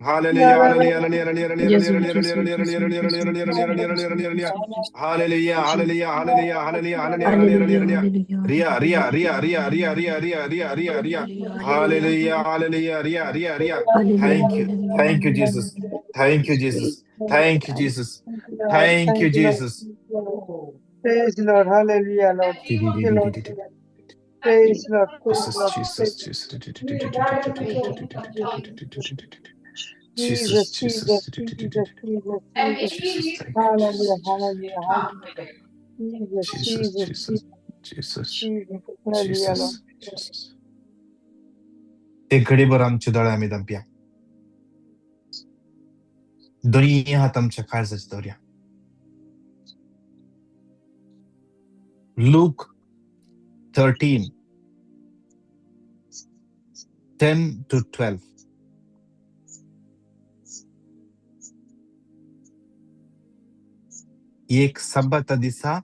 Hallelujah, hallelujah, hallelujah, hallelujah, Gesù, hallelujah, Gesù, hallelujah, Gesù, hallelujah, Gesù, hallelujah, Gesù, hallelujah, Gesù, hallelujah, Gesù, Gesù. hallelujah, hallelujah, hallelujah, hallelujah, hallelujah, Hallelujah, hallelujah. Hallelujah, Riya, Hallelujah, Riya, Riya, Riya, Riya, Riya, Riya, Riya, Riya, Riya. Hallelujah, Hallelujah, hallelujah, Riya, Riya, Riya. Hallelujah, Thank you. Hallelujah, Thank you, Hallelujah. Jesus. Thank you, Jesus. Thank you, Jesus. Thank you, Jesus. Praise Lord, hallelujah, Lord. Thank you, Lord. Praise Lord, praise Jesus, Lord, Jesus, Jesus. Jesus, Jesus, Jesus, Jesus. Jesus, Jesus, Jesus. Jesus, thank you, Hallelujah, Jesus. hallelujah, hallelujah. Jesus, Jesus, Jesus, Jesus, Jesus, Jesus. Hallelujah, Lord. Jesus, Jesus. ते घडीभर आमचे दोळे आमी धांपया. दोनूय हात आमच्या काळजाचेर दवरया. Luke 13, 10 to 12. एक सब्बाता दिसा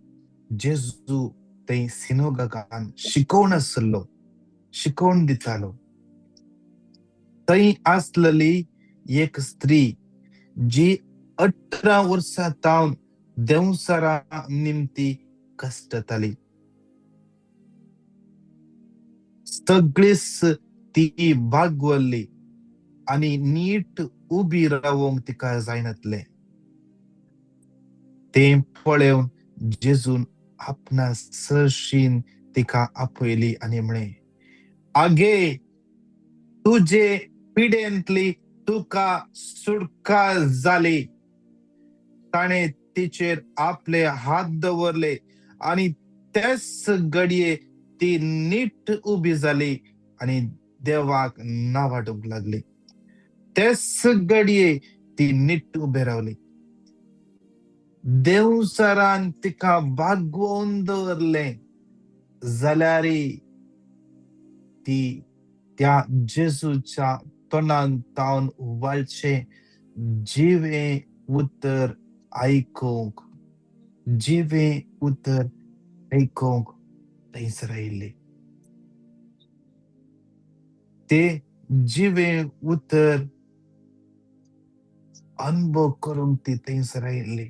जेजू थंय सिनोगान शिकोवन आसलो, शिकोवन दितालो. थंय आसलेली एक स्त्री जी 18 वर्सां तावन देंवचारा निमती कश्टताली. सगळीच ती बागवल्ली आनी नीट उबी रावंक तिका जायनातलें. तें पळोवन जेजून आपणा सरशीन तिका आपयली आनी म्हळें, आगे तुजे पिडेंतली तुका सुटका जाली. ताणें तिचेर आपले हात दवरले आनी त्याच घडये ती नीट उबी जाली आनी देवाक नावाडूंक लागली. त्याच घडये ती नीट उबी रावली. देवचारान तिका बागोवन दवरलें जाल्यार ती त्या जेजूच्या तोंडान तावन वाळचें जिवें उतर आयकूंक, जिवें उतर आयकूंक थंयसर आयिल्ली. ते जिवें उतर अनुभव करूंक ती थंयसर आयिल्ली.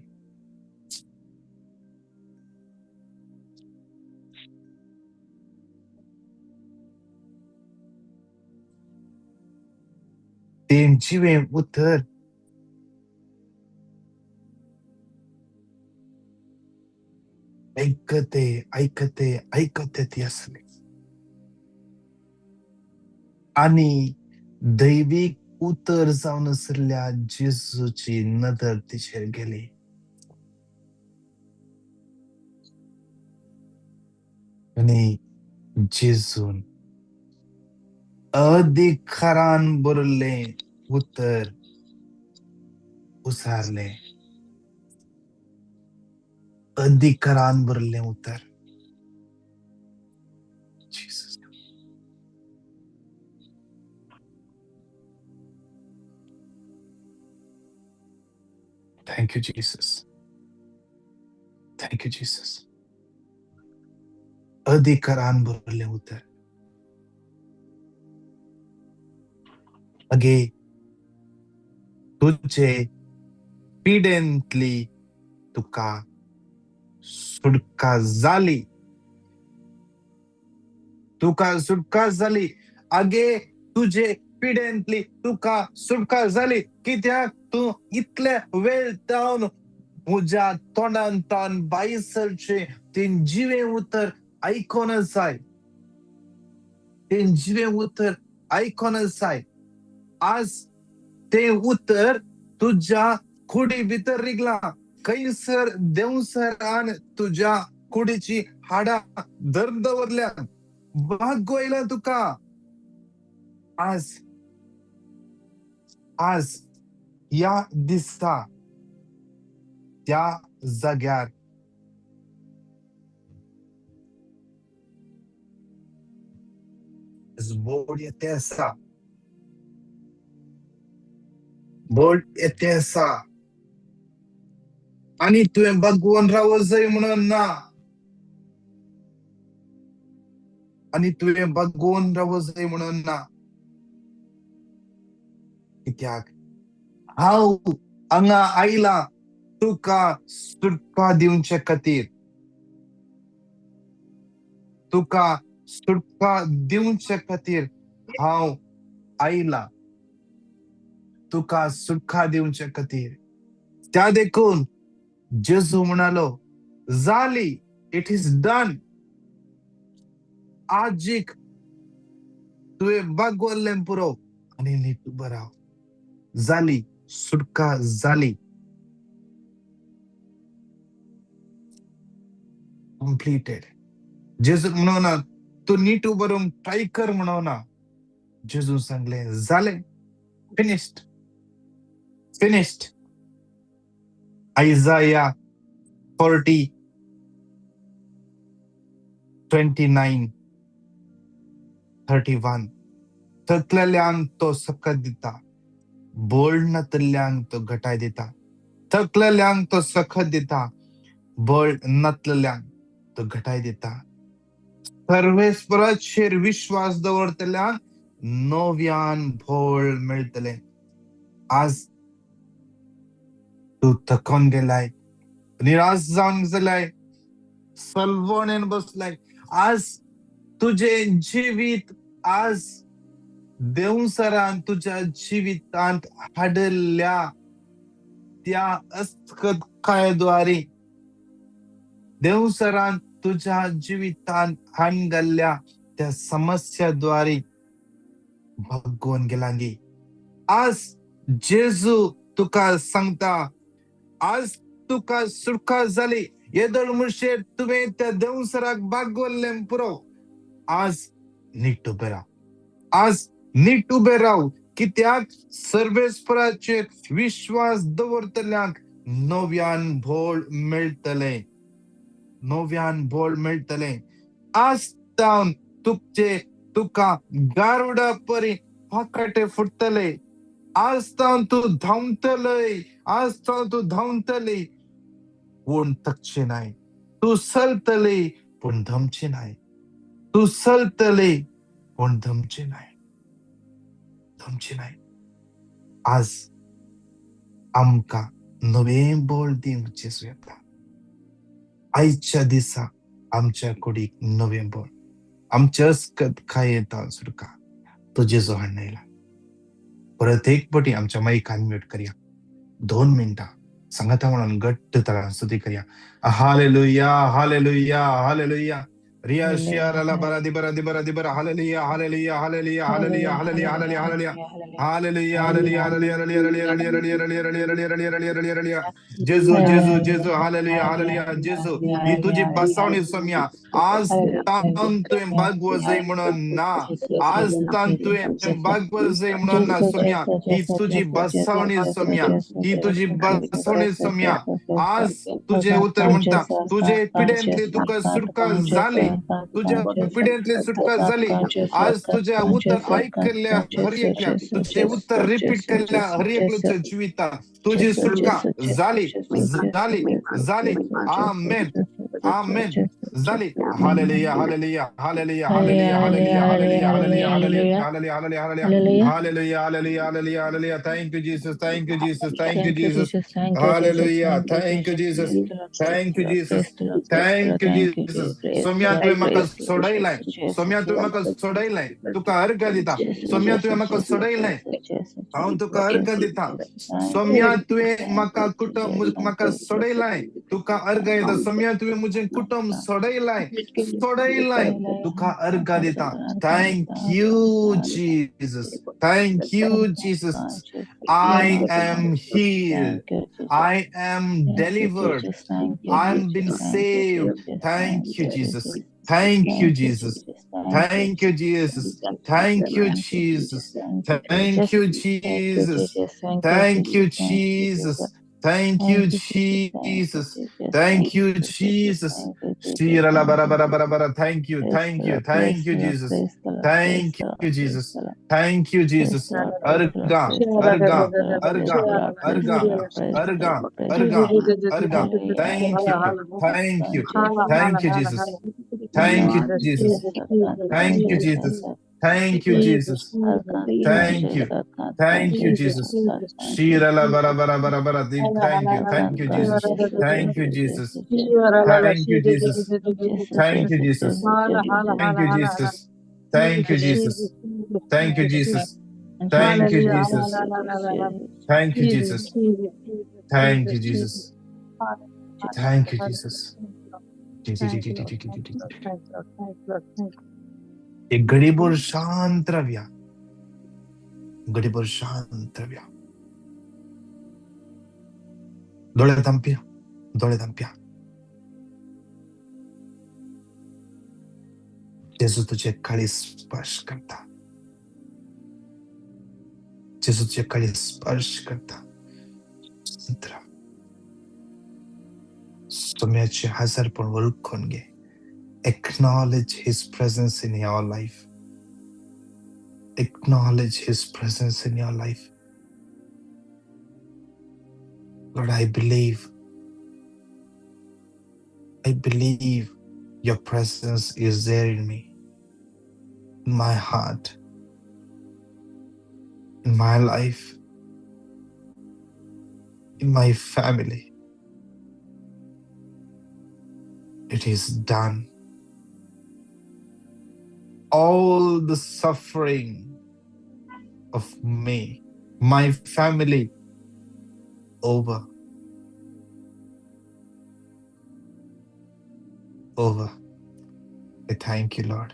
तें जिवें उतर आयकते आयकते आयकते ती आसली. आनी दैवीक उतर जावन आशिल्ल्या जेजूची नदर तिचेर गेली. आनी जेजून अधिकारान भरिल्लें उतर उसारलें. अधिकारान भरिल्लें उतर. Jesus. Thank you, Jesus. Thank you, Jesus. अधिकारान भरिल्लें उतर. अगे तुजे पिडेंतली तुका सुटका जाली. तुका सुटका जाली. आगे तुजे पिडेंतली तुका सुटका जाली. कित्याक तूं इतले वेळ जावन म्हज्या तोंडान तावन भायर सरचें तें जिवें उतर आयकोन जाय. तें जिवें उतर आयकोन जाय. आज तें उतर तुज्या कुडी भितर रिगलां. खंयसर देंवचारान तुज्या कुडीची हाडां धर दवरल्या. बागवयला तुका. आज आज ह्या दिसा त्या जाग्यार बोर्ड येते आसा. बोर्ड येते आसा. आनी तुवें बागोवन रावो जाय म्हणून ना. आनी तुवें बागोवन रावो जाय म्हणून ना. कित्याक हांव हांगा आयला तुका सुटका दिवचे खातीर, तुका सुटका दिवचे खातीर हांव आयला, तुका सुटका दिवचे खातीर. त्या देखून जेजू म्हणालो, जाली, it is done. आजीक तुवें बागवल्लें पुरो आनी नीट उबो राव. जाली, सुटका जाली, कंप्लिटेड. जेजूक म्हणूं ना तूं नीट उबो रावंक ट्राय कर म्हणूं ना. जेजून सांगलें, जालें, finished, finished. Isaiah 40:29 31. थकलेल्यांक तो सकत दिता, बळ नातल्ल्यांक तो घटाय दिता. थकलेल्यांक तो सकत दिता, बळ नातलेल्यांक तो घटाय दिता. सर्वेस्पराचेर विश्वास दवरतल्यांक नव्यान भोळ मेळटलें. आज तूं थकोन गेलाय, निराश जावन जालाय, सलवणेन बसलाय. आज तुजें जिवीत, आज देवसरान तुज्या जिवितांत हाडल्या त्या अस्कतकायद्वारे, देवसरान तुज्या जिवितांत हाडून घाल्ल्या त्या समस्याद्वारे भगवून गेलांगी. आज जेजू तुका सांगता, आज तुका सुटका जाली. येदोळ मुर्शेर तुवें त्या देवसराक बागवल्लें पुरो. आज नीट उबे राव, आज नीट उबे राव. कित्याक सर्वेस्पराचेर विश्वास दवरतल्यांक नव्यान भोळ मेळटलें, नव्यान भोळ मेळटलें. आज तावन तुमचे तुका गारुडा परी फाकाटे फुट्टले. आज तावन तूं धांवतलय, आज तावन तूं धांवतली, पूण थकचें नाय. तूं चलतली पूण धमचें नाय. तूं चलतली पूण धमचें नाय, धमचें नाय. आज आमकां नवें बळ दिवंक जेजू येता. आयच्या दिसा आमच्या कुडीक नवें बळ, आमच्या अस्कत काय येता सुटका तो जेजू हाडून आयला. परत एक पटी आमच्या मायकान म्यूट करया, 2 मिनटां सांगाता म्हणून घट्ट तरान स्तुती करया. Hallelujah, hallelujah, hallelujah. Riya शियाराला बरा दि बरा दि बरा दि बरा. Hallelujah, hallelujah, hallelujah, hallelujah, hallelujah, hallelujah, hallelujah, hallelujah, hallelujah, hallelujah, hallelujah, hallelujah, hallelujah, hallelujah, hallelujah, hallelujah, hallelujah, hallelujah. जेजू, जेजू, जेजू, हालेलुया, हालेलुया, जेजू. ही तुजी बसावणी सोम्या. आज तान तुवें बागवजय म्हणून ना, आज तान तुवें बागवजय म्हणून ना सोम्या. ही तुजी बसावणी सोम्या, ही तुजी बसावणी सोम्या. आज तुजें उतर म्हणटा, तुजे पिडेंतली तुका सुटका जाली, तुज्या पिडेंतली सुटका जाली. आज तुज्या उतर आयकल्ल्या हर एकल्या, तुजें उत्तर रिपीट केल्ल्या हर एकल्याच्या जिवितांत तुजी सुटका जाली, जाली, जाली. आमेन, आमेन, जाली. Hallelujah, hallelujah, hallelujah, hallelujah, hallelujah, hallelujah, hallelujah, hallelujah, hallelujah, hallelujah, hallelujah, hallelujah, hallelujah, hallelujah, hallelujah. Thank you Jesus, thank you Jesus, thank you Jesus. Hallelujah, thank you Jesus, thank you Jesus, thank you Jesus. Saumya तुवें म्हाका सोडयलाय, सोम्या तुवें म्हाका सोडयलाय, तुका अर्घ दिता. सोम्या तुवें म्हाका सोडयलाय, हांव तुका अर्घ दिता. सोम्या तुवें म्हाका कुटुंब म्हाका सोडयलाय, तुका अर्घ दिता. सोम्या तुवें म्हजें कुटुंब सोडयलाय, सोडयलाय, तुका अर्घ दिता. Thank you Jesus, thank you Jesus. I am healed, I am delivered, I am been saved. Thank you Jesus, thank you Jesus, thank you Jesus, thank you Jesus, thank you Jesus, thank you Jesus, thank you Jesus, thank you Jesus. Shirala bara bara bara bara. Thank you, thank you, thank you Jesus, thank you Jesus, thank you Jesus. Arga, arga, arga, arga, arga, arga, arga. Thank you, thank you, thank you Jesus, thank you Jesus, thank you Jesus, Thank you, Jesus, Jesus. Jesus, Thank Jesus, you. Thank you, Jesus, Jesus. Jesus, Shirala Jesus. bara bara bara bara. Thank you. Thank you, Jesus. Thank you, Jesus. Thank you, Jesus. Thank you, Jesus. Thank you, Jesus. Thank you, Jesus. Thank you, Jesus. Thank you, Hallelujah. Jesus. Thank you, Jesus, Jesus. Jesus, Jesus, Thank you, Jesus, Jesus. Jesus. Thank you, Jesus. Thank you, Lord. Thank you, Lord. Thank you, Lord. Thank you, Lord. Thank एक घडीभर शांत रावया, घडीभर शांत रावया. दोळे धांपया, दोळे धांपया. जेजू तुझे काळी स्पर्श करता, जेजू तुझे काळी स्पर्श करता. शांत राव. सोम्याचे हजारपण वळखून घे. Acknowledge his presence in your life. Acknowledge his presence in your life. Lord, I believe your presence is there in me, in my heart, in my life, in my family. It is done. All the suffering of me, my family, over, over. I thank you, Lord.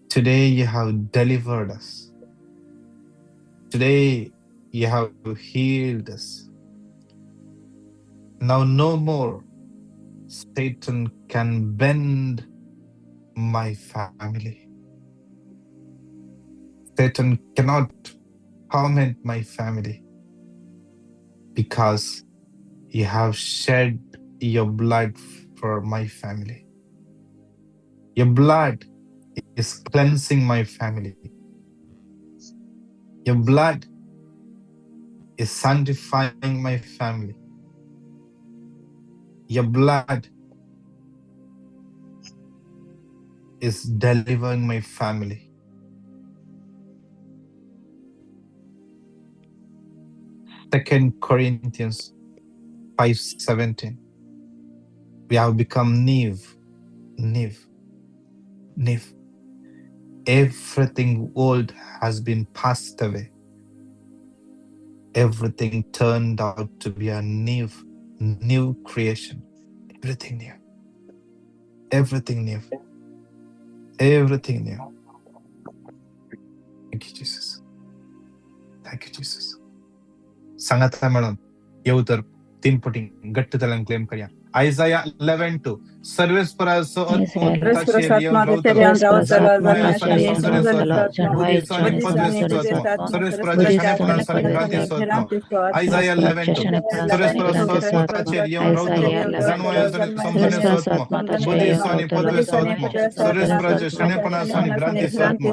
Today you have delivered us. Today you have healed us. Now no more Satan can bend my family. Satan cannot torment my family because you have shed your blood for my family. Your blood is cleansing my family. Your blood is sanctifying my family. Your blood is delivering my family. Second Corinthians 5:17. We have become new, new, new. Everything old has been passed away. Everything turned out to be a new, new creation. Everything new. Everything new. Everything new. Thank you, Jesus. Thank you, Jesus. सांगाता मेळून येऊ तर तीन पटी घट्ट जाल्यान claim करया. आयजाया 11:2. सर्वेस्पराचो आत्मो ताचेर येवन रावतलो, सर्वेस्पराच्या शाणेपणाचो आनी भ्रांतीचो आत्मो. आयजाया 11:2. सर्वेस्पराचो आत्मो ताचेर येवन रावतलो, जाणवायेचो आनी समजणेचो आत्मो, बुद्धीचो आनी पदवेचो आत्मो, सर्वेस्पराच्या शाणेपणाचो आनी भिरांतीचो आत्मो.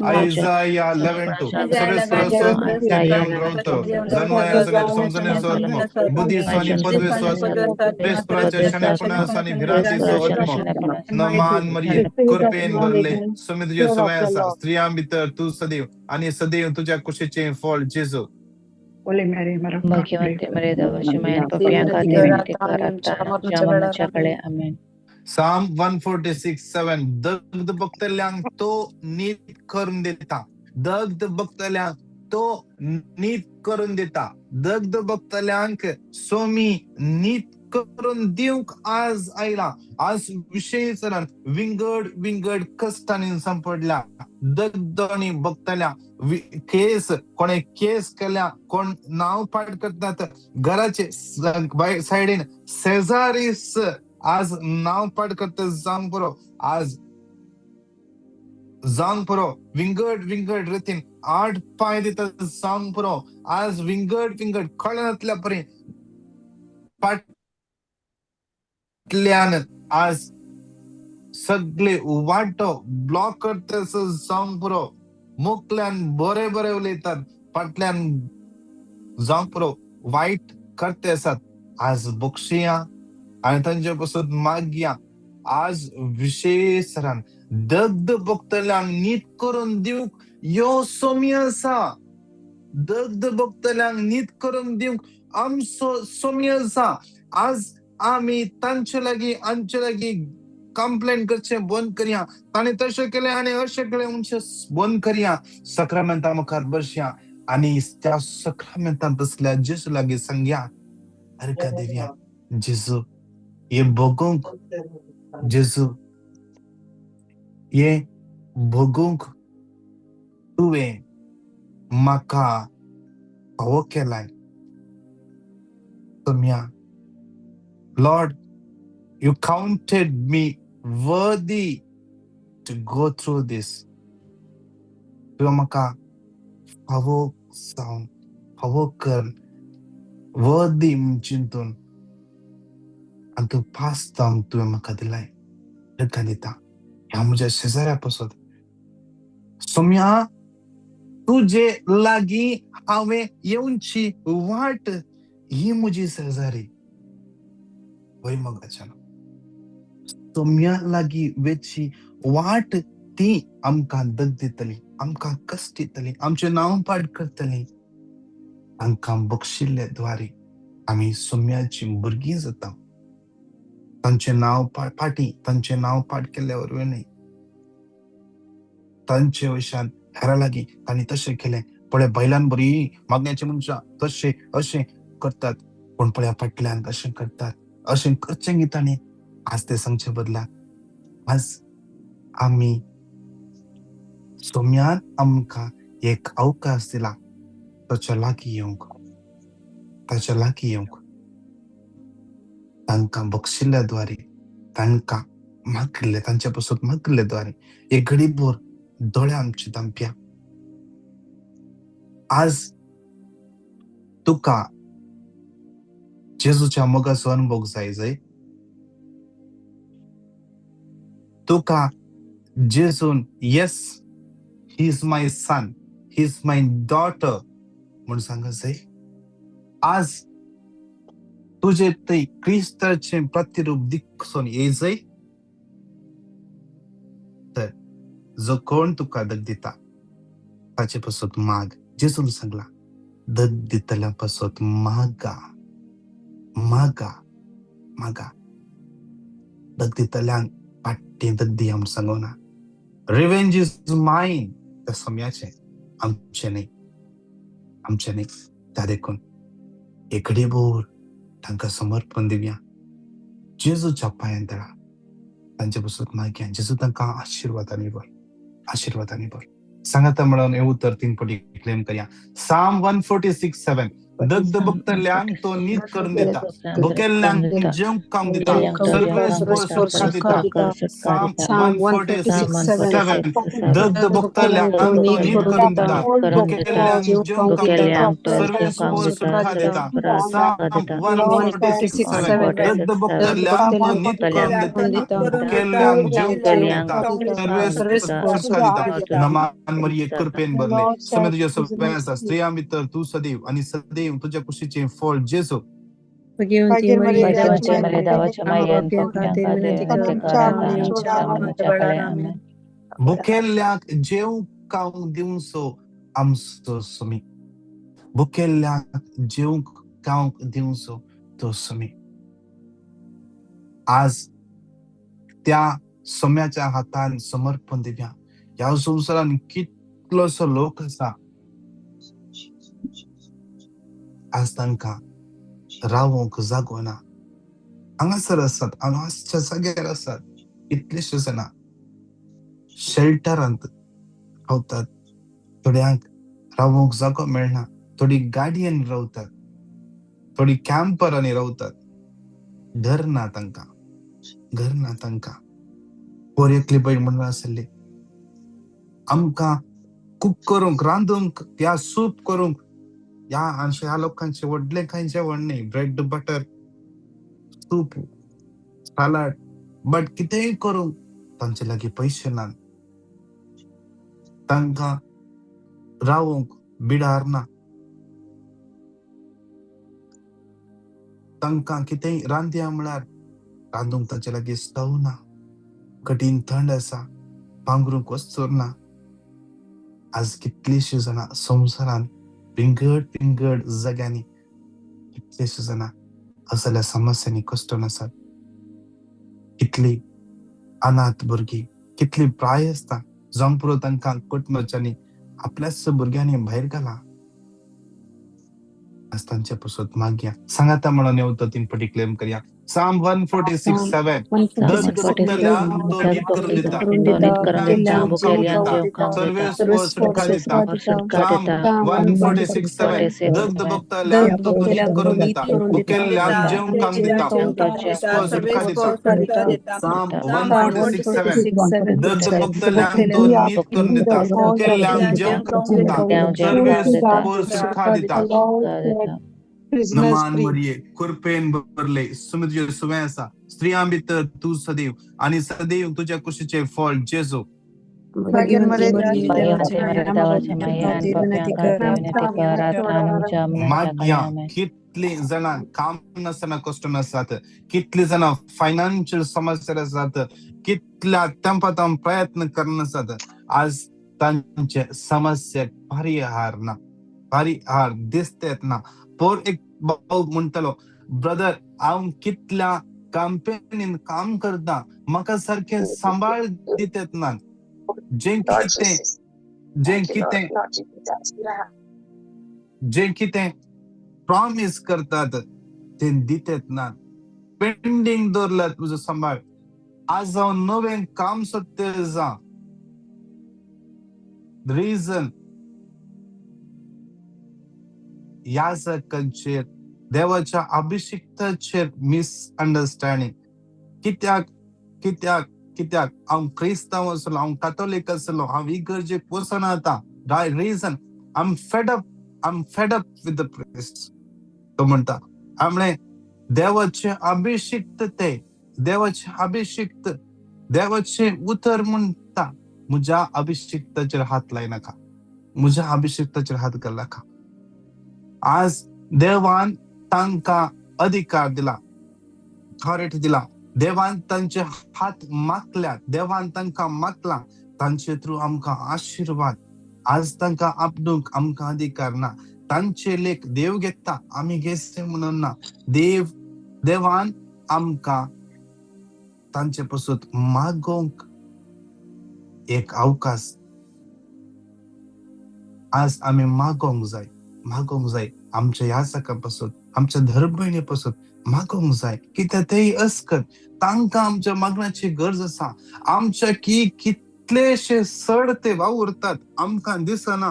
आयजाया 11:2. सर्वेस्पराचो आत्मो ताचेर येवन रावतलो, जाणवायेचो आनी समजणेचो आत्मो, बुद्धीचो आनी पदवेचो आत्मो, सर्वेस्पराच्या शाणेपणाचो आनी भिरांतीचो आत्मो. नमान मरिये, कृपेन भरले, स्वामी तुजे सवय आसा, स्त्रियां भितर तूं सदैव आनी सदैव तुज्या कुशीचें फळ जेजू. Holy Mary, Mother of God, pray Bhagyavanti for मरिय us देवाची मायेन पापयां खातीर विनंती कर आतां आनी आमच्या मरणाच्या वेळे. आमेन. Psalm 146:7. दग्ध बघतल्यांक तो नीत करून दिता, दग्ध बघतल्यांक तो नीत करून दिता. दग्ध बघतल्यांक स्वामी नीत करून दिवंक आज आयला. आज विशय चलन विंगड विंगड कश्टांनी सांपडल्या दग्ध आनी बघतल्या केस, कोणे केस केल्या, कोण नांव पाठ करतात घराचे सायडीन, शेजारीस आज नांव पाठ करता जावंक पुरो, आज जावंक पुरो. विंगड विंगड रितीन आठ पांय दिता जावंक पुरो. आज विंगड विंगड कळनातल्या परी फाटल्यान आज सगळे वाटो ब्लॉक करता जावंक पुरो. मुखल्यान बरे बरे उलयतात, फाटल्यान जावंक पुरो वायट करते आसात. आज बक्षिया आनी तांचे पासून मागया. आज विशेष तरान दग्ध भोगतल्यांक नीत करून दिवंक यो सोमी आसा. दग्ध भोगतल्यांक नीत करून दिवंक आमचो सोमी आसा. आज आमी तांचे लागीं आमचे लागीं कंप्लेन करचें बंद करया. ताणें तशें केलें आनी अशें केलें म्हणचें बंद करया. सक्रामेंता मुखार बसया आनी त्या सक्रामेंतांत बसल्या जेजू लागीं सांगया, अर्घा दिवया, जेजू हे भोगूंक, जेजू हे भोगूंक तुवें म्हाका फावो केलाय. Saumya, Lord, you counted me worthy to go through this. तुवें म्हाका फावो जावन फावो कर वर्दी म्हूण चिंतून आनी तूं पास जावंक तुवें म्हाका दिलाय. अर्घां दिता ह्या म्हज्या शेजाऱ्या पासत. सोम्या, तुजे लागीं हांवें येवची वाट ही म्हजी शेजारी. वय मोगाच्यान सोम्या लागीं वेची वाट ती आमकां दग दितली, आमकां कश्ट दितली, आमचें नांव पाड करतली. तांकां बक्षिल्ले द्वारे आमी सोम्याची भुरगीं जाता. तांचें नांव पाटी तांचें नांव पाड केल्ल्या वरवीं न्हय, तांचे वयल्यान हेरां लागीं तांणी तशें केलें, पळय बैलान बरी मागण्याची मनशां तशें अशें करतात, पूण पळया फाटल्यान अशें करतात, अशें करचें गी तांणी. आज ते सांगचे बदला आज आमी सोम्यान आमकां एक अवकाश दिला ताच्या लागीं येवंक, ताच्या लागीं येवंक. तांकां बक्षिल्ल्या द्वारे, तांकां मागिल्ले, तांच्या पासून मागिल्ले द्वारे एक घडीभर दोळे आमचे धांपया. आज तुका जेजूच्या मोगाचो अनुभव जाय जाय, तुका जेजून yes he is my son, he is my daughter म्हूण सांगत जाय. आज तुजे थंय क्रिस्ताचें प्रतिरूप दिसून येयजय. तर जो कोण तुका दग दिता ताचे पासत माग. जेजून सांगला, दग दितल्या पासत मागा, मागा, मागा. दग दितल्यांक पाट्टें दग दिया म्हूण सांगना. रिवेंज is mine, त्या सम्याचें, आमचें न्हय, आमचें न्हय. त्या देखून एक घडीभर तांकां समर्पण दिवया. जेजूच्या पांयां तळा तांचे पासून मागया. जेजू तांकां आशिर्वादांनी भर, आशिर्वादांनी भर. सांगाता म्हणून हे उतर तीन पटी क्लेम करया. साम 146:7, दग्ध भोगतल्यांक तो नीत करून दिता, भुकेल्ल्यांक जेवंक खावंक दिता, सर्वेस्पर सुटका दिता. साम 146:7, दग्ध भोगतल्यांक तो नीत करून दिता, भुकेल्ल्यांक जेवंक खावंक दिता, सर्वेस्पर सुटका दिता. साम 146:7, दग्ध भोगतल्यांक तो नीत करून दिता, भुकेल्ल्यांक जेवंक खावंक दिता, सर्वेस्पर सुटका दिता. नमान मरिये कृपेन भरले, समय तुज्या सगळ्यां आसा, स्त्रियां भितर तूं सदैव आनी सदैव तुज्या कुशीचें फळ जेजू. भगवती मरिये देवाच्या देवाच्या मरिये देवाच्या मायेन पाप्यां खातीर विनंती कर आमच्या आमच्या मरणाच्या वेळार. आमेन. भुकेल्ल्याक जेवंक खावंक दिवचो आमचो स्वामी, भुकेल्ल्याक जेवंक खावंक दिवचो तो स्वामी. आज त्या सोम्याच्या हातान समर्पण दिवया. ह्या संवसारान कितलोसो लोक आसा, आज तांकां रावोंक जागो ना. हांगासर आसात, हांगासच्या जाग्यार आसात कितलेशे जाणां शेल्टरांत रावतात, थोड्यांक रावोंक जागो मेळना, थोडी गाडयेन रावतात, थोडी कॅम्परांनी रावतात. घर ना तांकां, घर ना तांकां. पोर एकली बायल म्हणून आसली, आमकां कूक करूंक, रांदूंक या सूप करूंक ह्या ह्या लोकांचें व्हडलें कांय जेवण न्ही, bread butter soup salad, but कितेंय करूंक तांचे लागीं पयशे नात. तांकां रावोंक बिडार ना, तांकां कितेंय रांदया म्हळ्यार रांदूंक तांचे लागीं स्टव ना. कठीण थंड आसा, पांगरूंक वस्तूर ना. आज कितलींशीं जाणां संवसारांत विंगड विंगड जाग्यांनी कितलींशीं जाणां असल्या समस्यांनी कश्टून आसात. कितली अनाथ भुरगीं, कितली प्राय आसता जावंक पुरो तांकां कुटुंबाच्यांनी आपल्याच भुरग्यांनी भायर घाला. आज तांचे पासत मागया. सांगाता म्हणून येवतो तीन पटी क्लेम करया. Psalm 146:7. दर्द भोगतल्यांक तो नीत करून दिता, सर्वेस्पर सुटका दिता. Psalm 146:7. दर्द भोगतल्यांक तो नीत करून दिता, भुकेल्ल्यांक जेवंक दिता, सुटका दिता. Psalm 146:7. दर्द भोगतल्यांक तो नीत करून दिता, भुकेल्ल्यांक जेवंक दिता, सर्वेस्पर सुटका दिता. नमान मरिये, कृपेन भरले, सुमित सुवें आसा, स्त्रियां भितर तूं सदैव आनी सदैव तुज्या कुशीचें फळ जेजू. मागया. कितलीं जाणां काम नासतना कश्टून आसात, कितलीं जाणां फायनान्शियल समस्या आसात, कितल्या तेंपात प्रयत्न करून आसात. आज तांचे समस्येक परिहार ना, परिहार दिसतेत ना. पोर एक भाव म्हणटालो, ब्रदर हांव कितल्या कंपनीन काम करता, म्हाका सारकें सांबाळ दितात ना. जें कितें जें कितें जें कितें प्रॉमीस करतात तें दितात ना, पेंडींग दवरल्यात म्हजो सांबाळ. आज हांव नवें काम सोदते जा. रिजन याजकांचेर, देवाच्या अभिषिक्ताचेर मिसअंडरस्टँडींग. कित्याक कित्याक कित्याक हांव क्रिस्तांव आसलो, हांव कातोलीक आसलो, हांव इगर्जेक वचना आतां. Reason I am fed up, I am fed up with the priest. तो म्हणटा, हांवें म्हणलें देवाचे अभिषिक्त, ते देवाचे अभिषिक्त, देवाचें उतर म्हणटा म्हज्या अभिषिक्ताचेर हात लायनाका, म्हज्या अभिषिक्ताचेर हात घालनाका. आज देवान तांकां अधिकार दिला, अथॉरिटी दिला. देवान तांचे हात माखल्यात, देवान तांकां माखला, तांचे थ्रू आमकां आशिर्वाद. आज तांकां आपडूंक आमकां अधिकार ना. तांचे लेख देव घेता, आमी घेसे म्हणून ना. देव देवान आमकां तांचे पासून मागोवंक एक अवकाश. आज आमी मागोवंक जाय, मागोवंक जाय आमच्या याचका पासून, आमच्या धर्मभयणी पासून मागोवंक जाय. कित्याक तेय अस्कत, तांकां आमच्या मागण्याची गरज आसा. आमच्या की कितलेशे सड ते वावुरतात आमकां दिसना.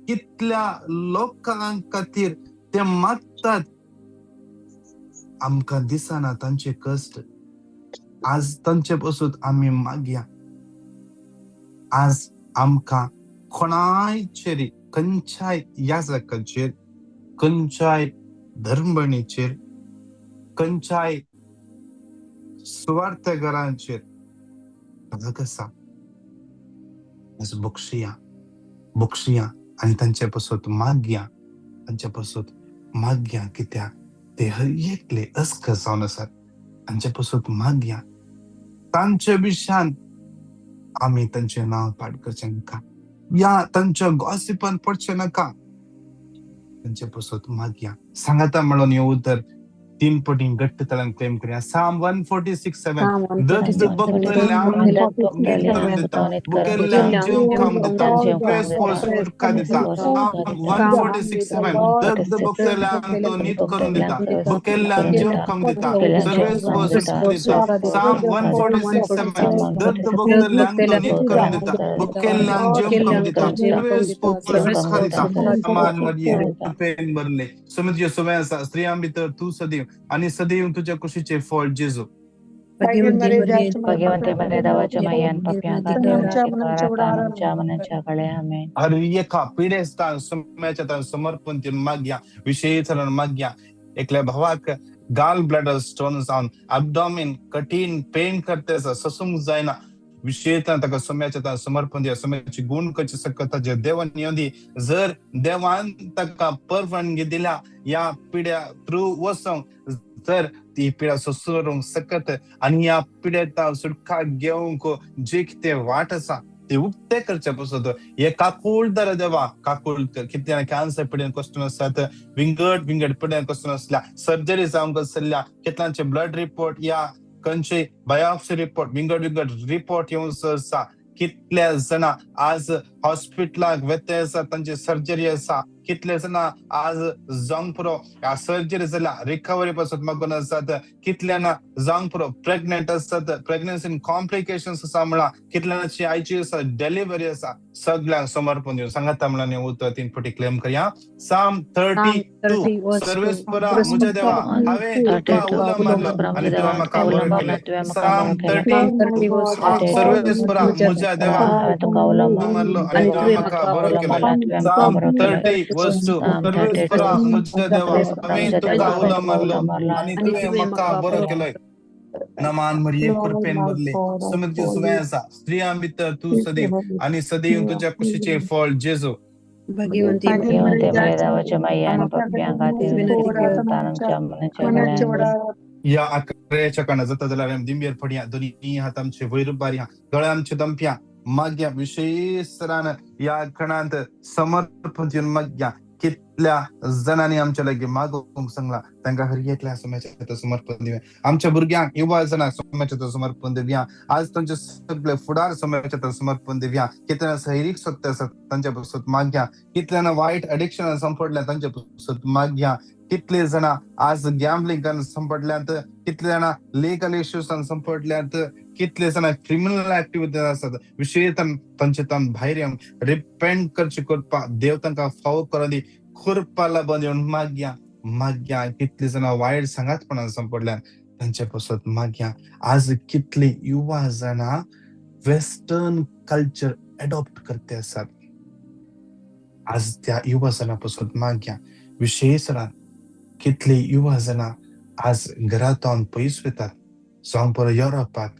कितल्या लोकां खातीर ते मागतात आमकां दिसना तांचे कश्ट. आज तांचे पासून आमी मागया. आज आमकां कोणायचेर, खंयच्याय याजकाचेर, खंयच्याय धर्मभयणीचेर, खंयच्याय सुवार्थघरांचेर राग आसा, आज बक्षया, बक्षया आनी तांचे पासत मागया, तांचे पासत मागया. कित्याक ते हर एकले अस्क जावन आसात. तांचे पासत मागया. तांचे विशयान आमी तांचें नांव पाड करचें नाका, या तांच्या गॉसिपान पडचें नाका. तांचे पासत मागया. सांगाता म्हणून येवं तर तीन पटी घट्ट तळान क्लेम करया. Psalm 146:7. दर्द भोगतल्यांक नीत करून दिता, भुकेल्ल्यांक जेवंक दिता, प्रेस सुटका दिता. Psalm 146:7. दर्द भोगतल्यांक तो नीत करून दिता, भुकेल्ल्यांक जेवंक दिता, सर्वेस्पर सुटका दिता. Psalm 146:7. दर्द भोगतल्यांक तो नीत करून दिता, भुकेल्ल्यांक जेवंक दिता, सर्वेस्पर सुटका दिता. समान मरिये, कृपेन भरले, सुमित सुवें आसा, स्त्रियां भितर तूं सदैव आनी सदैव तुज्या कुशीचें फळ जेजू. हर एका पिडेस्तान सुम्याच्या समर्पण दिवन मागया, विशेष मागया. एकल्या भावाक गाल ब्लॅडर स्टोन जावन अबडॉमिन कठीण पेन करते आसा, सोसूंक जायना. विशेष ताका सोम्याच्या समर्पण दिया. सोम्याची गुण करचे सकता जे देवान येवंदी. जर देवान ताका परवानगी दिल्या या पिड्या थ्रू वचोंक, तर ती पिडा सोसूंक सकत आनी ह्या पिडेंत सुटका घेवंक जी कितें वाट आसा ती उक्ते करचे पासत हे काकूळ दर देवा काकूळ कर. कितल्या कॅन्सर पिडेन कश्ट आसात, विंगड विंगड पिडेन कश्ट आसल्या, सर्जरी जावंक आसल्या, कितल्यांचे ब्लड रिपोर्ट या खंयचे बायोप्सी रिपोर्ट विंगड विंगड रिपोर्ट येवन आसा. कितले जाणां आज हॉस्पिटलाक वेते आसा, तांची सर्जरी आसा. कितले जाणां आज जावंक पुरो सर्जरी जाल्या, रिकवरी पासून मागून आसात. कितल्यांना जावंक पुरो प्रेग्नंट आसात, प्रेग्नन्सीन कॉम्प्लिकेशन्स आसा म्हणा, कितल्यांची आयची आसा डिलिव्हरी आसा. सगळ्यांक समर्पण दिवन सांगाता म्हणून उतर 3 फावटी क्लेम करया. साम 32 सर्वेस्परा म्हज्या देवा हांवें तुका उलो मारलो आनी तुवें म्हाका बरो केलें. साम 32 सर्वेस्परा म्हज्या देवा मारलो आनी तुवें म्हाका बरो केलें. साम 30:2 सर्वेस्परा म्हज्या देवा हांवें तुका उलो मारलो आनी तुवें म्हाका बरो केलें. नमान मरिये कृपेन भरले, समृद्धी सुवें आसा, स्त्रियां भितर तूं सदैव आनी सदैव तुज्या कुशीचें फळ जेजू. भगवंती ह्या आकऱ्याच्या कारणा जाता जाल्यार दिंबेर पडया, दोनी हात आमचे वयर उबारया, दोळे आमचे दमप्या मागया. विशेष ह्या खणांत समर्पण दिवन मागया. कितल्या जाणांनी आमच्या लागीं मागोवंक सांगला तांकां हर एकल्या सोम्याचें समर्पण दिवया. आमच्या भुरग्यांक युवा जाणांक सोम्याचें समर्पण दिवया. आज तांचे सगळे फुडार सोम्याचें समर्पण दिवया. कितल्या सैरीक सत्य आसा तांच्या पासून मागया. कितल्याना वायट एडिक्शनान सांपडल्या तांच्या पासून मागया. कितले जाणां आज गॅम्बलिंगान सांपडल्यात, कितले जाणां लिगल इश्यूसान सांपडल्यात, कितले जाणां क्रिमिनल ऍक्टिव्हिटी आसात. विशेष तांचे तान भायर येवन रिपेंट करचे करपा देव तांकां फावो करून दी कृपा लाबून येवन मागया मागया. कितले जाणां वायट सांगातपणान सांपडल्यात तांचे पासत मागया. आज कितले युवा जाणां वेस्टर्न कल्चर एडॉप्ट करते आसात, आज त्या युवा जाणां पासत मागया. विशेष कितले युवा जाणां आज घरांत पयस वतात, जावं पुरो युरोपाक,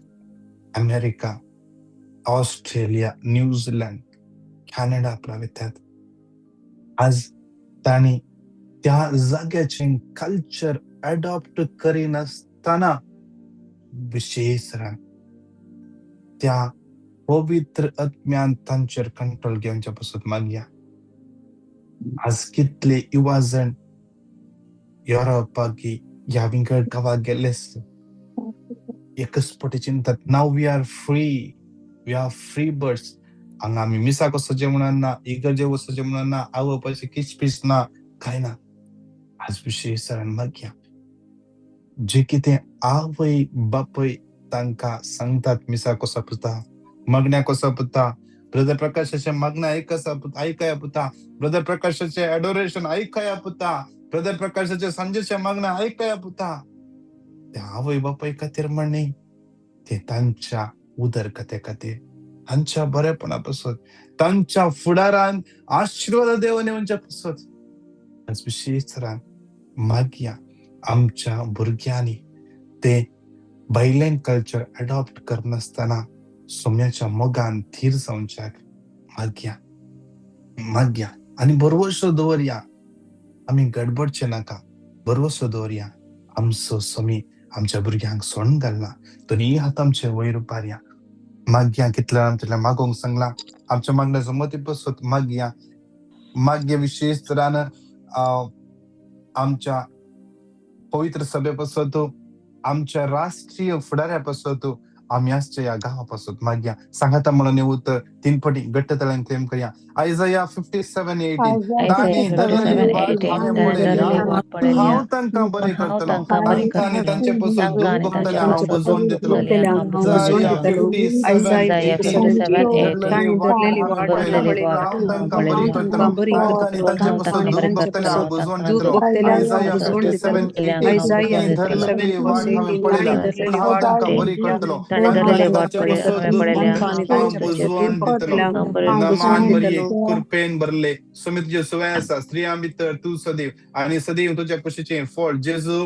अमेरिका, ऑस्ट्रेलिया, न्यूझीलंड, कॅनडा आपला वतात. आज तांणी त्या जाग्याचें कल्चर एडॉप्ट करिनासतना विशेष त्या पवित्र आत्म्यान तांचेर कंट्रोल घेवच्या पासून मागया. आज कितले युवा जण युरोपाक ह्या विंगड गांवाक गेल्ले एकच फावटी चिंतात, now we are free, we are free birds. हांगा आमी मिसाक वचचें म्हणून ना, इगर्जे वचचें म्हणून ना, आवय बापायची किचपीच ना, कांय ना. आज विशेष मागया जे कितें आवय बापूय तांकां सांगतात, मिसाक वचप पुता, मागण्याक वचप पुता, ब्रदर प्रकाशाचें मागणें आयकया पुता, ब्रदर प्रकाशाचें एडोरेशन आयकया पुता, ब्रदर प्रकाशाचें सांजेचें मागणें आयकया पुता, ते आवय बापाय खातीर म्हण न्ही, ते तांच्या उदरगते खातीर, तांच्या बरेपणा पासत, तांच्या फुडारान आशिर्वाद देवन येवच्या पासत. आज विशेष तरान मागया आमच्या भुरग्यांनी ते भायलें कल्चर एडॉप्ट करनासतना सोम्याच्या मोगान थीर जावच्याक मागया मागया आनी भरवसो दवरया. आमी गडबडचे नाका, भरवसो दवरया. आमचो सोमी आमच्या भुरग्यांक सोडून घालना. दोनूय हात आमचे वयर उबारया, मागया. कितल्या आमच्या मागोवंक सांगला, आमच्या मागण्याचो मती पसत मागया मागया. विशेष तरान आमच्या पवित्र सभे पासत, आमच्या राष्ट्रीय फुडाऱ्या पासत, आमी आसच्या ह्या गांवा पासत मागया. सांगाता म्हणून उतर 3 फावटी घट्ट तळ्यान क्लेम करया. आयजया 57:18 तांणी धरलेली वाट हांवें पळयल्या, हांव तांकां बरें करतलो, तांकां आनी तांचे पासून दूख भोगतले हांव बुजोवन दितलो. आयजया 57:18 धरलेली वाट हांवें पळयल्या, हांव तांकां बरें करतलो, तांकां आनी तांचे पासून दूख भोगतले हांव बुजोवन दितलो. आयजया 57:18 धरलेली वाट हांवें पळयल्या, पूण हांव तांकां बरी करतलो, नमान मरिये कृपेन भरले, सुमित सुवें आसा, स्त्रियां भितर तूं सदैव आनी सदैव तुज्या कुशीचें फळ जेजू.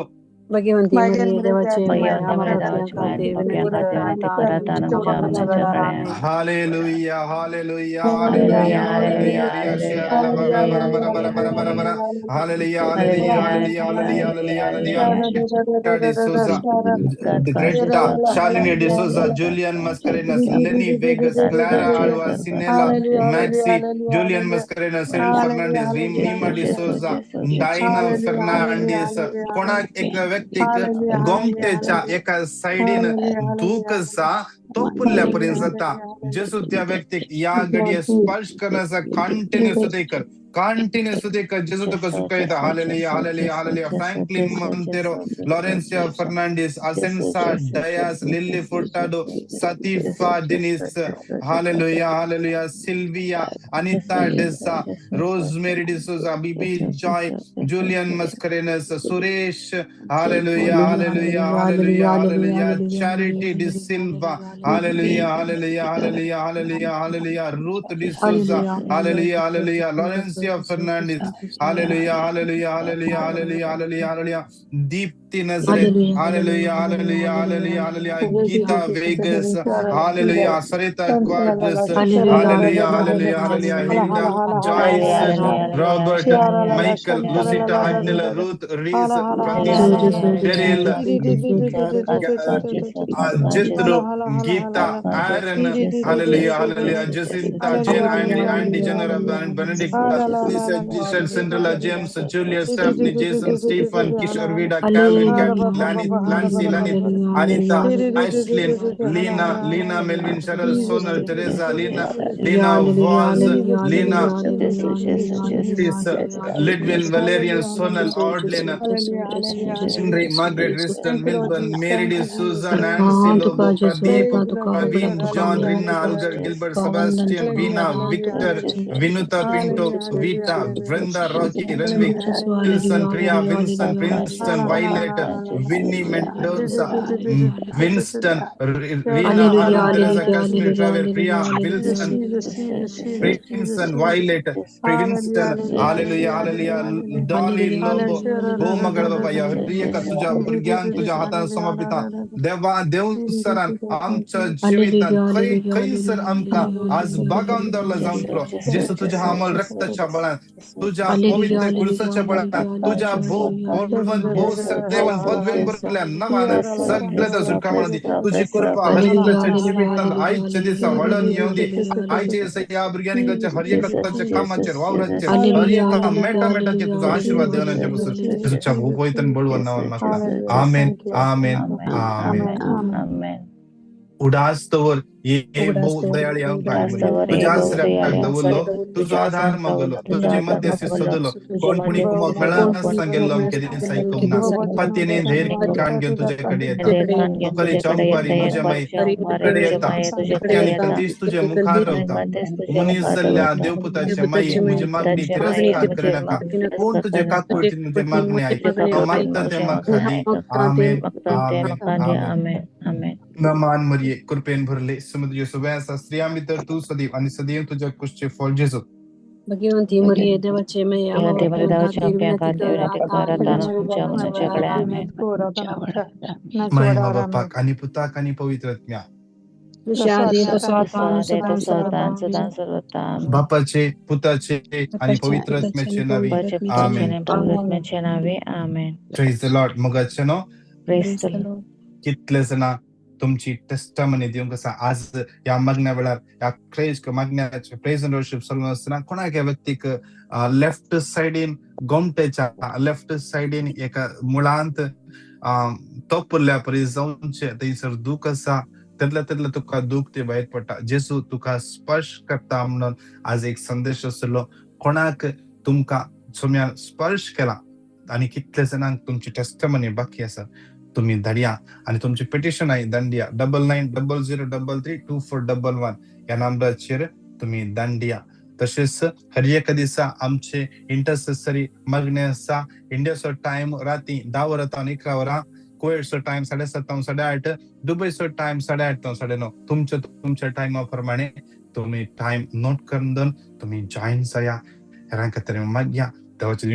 भगवंती मरिये देवाचे भगवंती माया मरिये देवाचे आमच्या माया विनंती पापयांखातीर करा विनंती आता करा आणि आता आमच्या आमच्या मरणाच्या मरणाच्या वेळार वेळार आमेन. Hallelujah, hallelujah, hallelujah hallelujah, hallelujah hallelujah. Hallelujah Bara bara bara bara bara bara. Hallelujah, hallelujah, hallelujah, hallelujah, hallelujah, hallelujah. D'Souza, Greta, Shalini D'Souza, Julian Mascarenas, Lenny Vegas, Clara Alva, Sinella, Maxi, Julian Mascarenas, Cyril Fernandez, Nima D'Souza, Diana Fernandez. कोणाक एका व्यक्तीक गोमटेच्या एका सायडीन दूख आसा तो पुरल्या पर्यंत जाता. जेसू त्या व्यक्तीक या घडये स्पर्श करण्याचा कंटिन्यू सुद्धा कर, कंटिन्यू सुद्धा कर. जेसू तुका सुखयता. Hallelujah, hallelujah, hallelujah. Franklin Monteiro, Laurencia Fernandes, Asensa Dias, Lily Furtado, Satifa Dinis, hallelujah, hallelujah. Sylvia, Anita D'Sa, Rosemary D'Souza, Bibi Joy, Julian Mascarenhas, Suresh, hallelujah, hallelujah, hallelujah, hallelujah. Charity D'Silva, hallelujah, hallelujah, hallelujah, hallelujah, hallelujah. Ruth D'Souza, hallelujah, hallelujah. Laurencia Fernandes, hallelujah, hallelujah, hallelujah, hallelujah, hallelujah, hallelujah. Deepti Nazareth, hallelujah, hallelujah, hallelujah, hallelujah. Geeta Vegas, hallelujah. Sarita Quadras, hallelujah, hallelujah, hallelujah. Hilda, Joyce, Robert, Michael, Lucita, Agnella, Ruth, Reese, Pratis, Cheryl, Jethro, Geeta, Aaron, hallelujah, hallelujah. Jacinta, Jane, Andy, Andy, General, Benedict, Lisa, Giselle, Cinderella, James, Julia, Stephanie, Jason, Stephen, Kishore, Vida, Calvin, Kathy, Lani, Lancy, Lani, Anita, Ashlyn, Lena, Lena, Melvin, Cheryl, Sonal, Teresa, Lena, Lena, Vaz, Lena, Lidwin, Valerian, Sonal, Audlin, Henry, Margaret, Riston, Milburn, Mary D. Susan, Nancy, Lobo, Pradeep, Praveen, John, Rinna, Algar, Gilbert, Sebastian, Veena, Victor, Vinuta Pinto, Vita, Vrinda, Rocky, Renwick, Wilson, Priya, Vincent, Princeton, Violet, Winnie Mendoza, Winston, Reena, Arun, Teresa, Kashmir, Travel, Priya, Wilson, Princeton, Violet, Winston, hallelujah, hallelujah. Dolly Lobo, हो मंगळ बाबा, ह्या प्रियका तुझ्या भुरग्यांक तुझ्या हातान समर्पिता. देवा, देवसरान आमच्या जिवितान खंय खंयसर आमकां आज बागावन दवरला जावन पुरो, जेसू तुझ्या अमोल रक्ताच्या बळान, तुझ्या पवित्र कुळसाच्या बळान, तुझ्या भोव बळवंत, भोव सत्यवान पदवेन भरल्या नांवान सगळे त्या सुटका दी. तुझी कृपा हर एकल्याच्या जिवितान आयच्या दिसा वाडोवन येवं दी. आयच्या दिसा ह्या भुरग्यांनी करच्या हर एका ताच्या कामाचेर, वावराचेर, हर एका मेटा मेटाचेर तुजो आशिर्वाद देवनाचे बसून जेजूच्या भोव पवित्र बळवंत नांवान मागता. आमेन, आमेन, आमेन. उडास दवर हे भोव दयाळी अंकार, तुझ्या आसऱ्याक दवरलो, तुजो आधार मागलो, तुझे मध्यस्थी सोदलो. कोण कोणी कुमक मेळनासतना गेल्लो आमके दीस आयकूंक ना. पतीने धैर्य काण घेवन तुजे कडेन येता. तूं खरी चमकारी म्हज्या माई कडेन येता आनी कदीच तुजे मुखार रावता. मनीस जाल्ल्या देवपुताचे माई, म्हजी मागणी तिरस्कार करनाका, पूण तुजे काकुळटीन म्हजी मागणी आयक. हांव मागता तें म्हाका दी. आमेन, आमेन, आमेन. नमान मरिये, कृपेन भरले, समुद्र येसू आसा. स्त्रियां भितर तूं सदैव आनी सदैव तुज्या कुशीचें फळ जेजू. भगवंती मरिये देवाचे माये, महिमा बापाक आनी पुताक आनी पवित्र आत्म्या. बापाचे, पुताचे आनी पवित्र आत्म्याचे नावी. आमेन. Praise the Lord. मोगाचे नो, कितले जाणां तुमची टेस्टमनी दिवंक आसा आज ह्या मागण्या वेळार? ह्या प्रेज मागण्याचे प्रेज एंड वर्शिप चालू आसतना कोणाक ह्या व्यक्तीक लेफ्ट सायडीन, गोमटेच्या लेफ्ट सायडीन एका मुळांत तोपुरल्या परी जावचें थंयसर दूख आसा, तेतले तेतले तुका दूख ते भायर पडटा, जेजू तुका स्पर्श करता म्हणून आज एक संदेश आसलो. कोणाक तुमकां सोम्यान स्पर्श केला आनी कितले जाणांक तुमची टेस्टमनी बाकी आसा, तुम्ही धाडया आनी तुमची पिटिशन आहे दांडिया. 9900332411 ह्या नंबराचेर तुम्ही दांडिया. तशेंच हर एका दिसा आमचे इंटरसेसरी मागणे आसा. इंडियाचो टायम राती 10 वरां तावन 11 वरां, कुवेटचो टायम 7:30 तावन 8:30, दुबयचो टायम 8:30 तावन 9:30. तुमच्या तुमच्या टायमा प्रमाणे तुम्ही टायम नोट करून दोन तुम्ही जॉईन जाया. हेरां खातीर मागया. देवाचे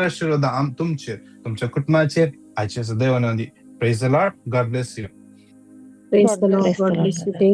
आशिर्वाद आम तुमचेर, तुमच्या कुटुंबाचेर आयचे सदैव आनंदी. Praise the Lord. God bless you. Praise the Lord. Praise the God Lord, bless you. brother. Thank